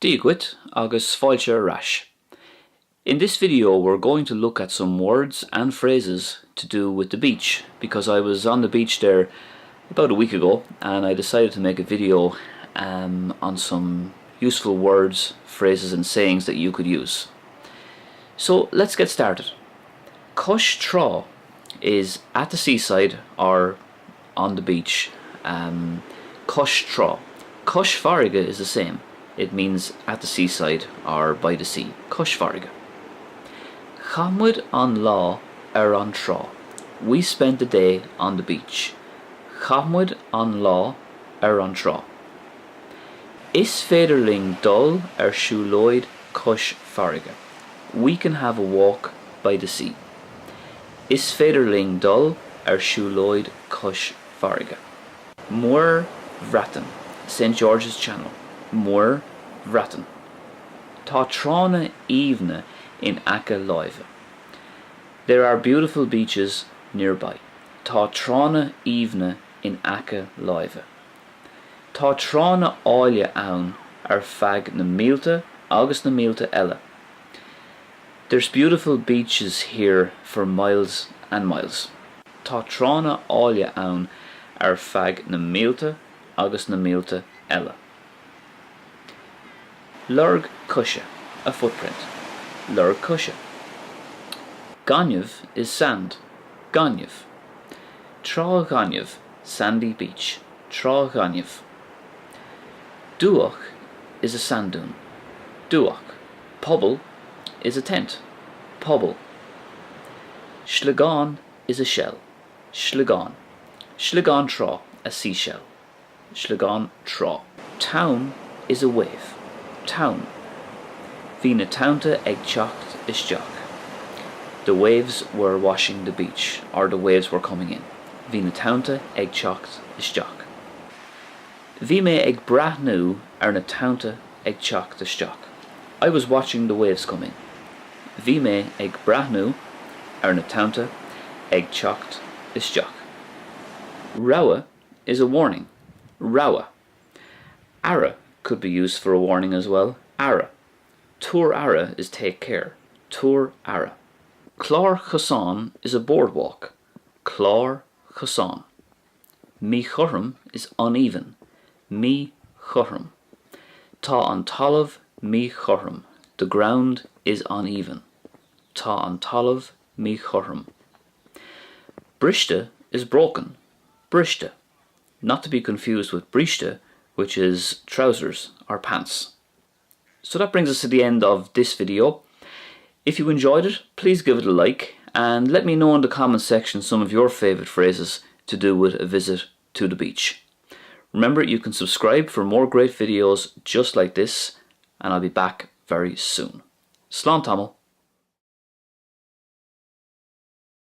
Dia dhuit agus fáilte ar ais. In this video we're going to look at some words and phrases to do with the beach because I was on the beach there about a week ago and I decided to make a video um, on some useful words, phrases and sayings that you could use. So let's get started. Cois trá is at the seaside or on the beach. Um, cois trá. Cois farraige is the same. It means at the seaside or by the sea. Cois farraige. Chaith muid an lá ar an trá. We spent the day on the beach. Chaith muid an lá ar an trá. Is féidir linn dul ar siúlóid cois farraige. We can have a walk by the sea. Is féidir linn dul ar siúlóid cois farraige. Muir Bhreatan, St George's Channel, Muir Bhreatan. Tá tránna aoibhne in aice láimhe. There are beautiful beaches nearby. Tá tránna aoibhne in aice láimhe. Tá tránna áille ann ar feadh na mílte agus na mílte eile. There's beautiful beaches here for miles and miles. Tá tránna áille ann ar feadh na mílte agus na mílte eile. Lorg coise, a footprint. Lorg coise. Gaineamh is sand. Gaineamh. Trá ghainimh, sandy beach. Trá ghainimh. Dumhach is a sand dune. Dumhach. Puball is a tent. Puball. Sliogán is a shell. Sliogán. Sliogán trá, a seashell. Sliogán trá. Tonn is a wave. Tonn. Bhí na tonnta ag teacht isteach. The waves were washing the beach, or the waves were coming in. Bhí na tonnta ag teacht isteach. Bhí mé ag breathnú ar na tonnta ag teacht isteach. I was watching the waves come in. Bhí mé ag breathnú ar na tonnta ag teacht isteach. Rabhadh is a warning. Rabhadh. Aire could be used for a warning as well. Aire. Tabhair aire is take care. Tabhair aire. Clár chosán is a boardwalk. Clár chosán. Míchothrom is uneven. Míchothrom. Tá an talamh míchothrom. The ground is uneven. Tá an talamh míchothrom. Briste is broken. Briste. Not to be confused with bríste, which is trousers or pants. So that brings us to the end of this video. If you enjoyed it, please give it a like and let me know in the comment section some of your favorite phrases to do with a visit to the beach. Remember, you can subscribe for more great videos just like this and I'll be back very soon. Slán tamall.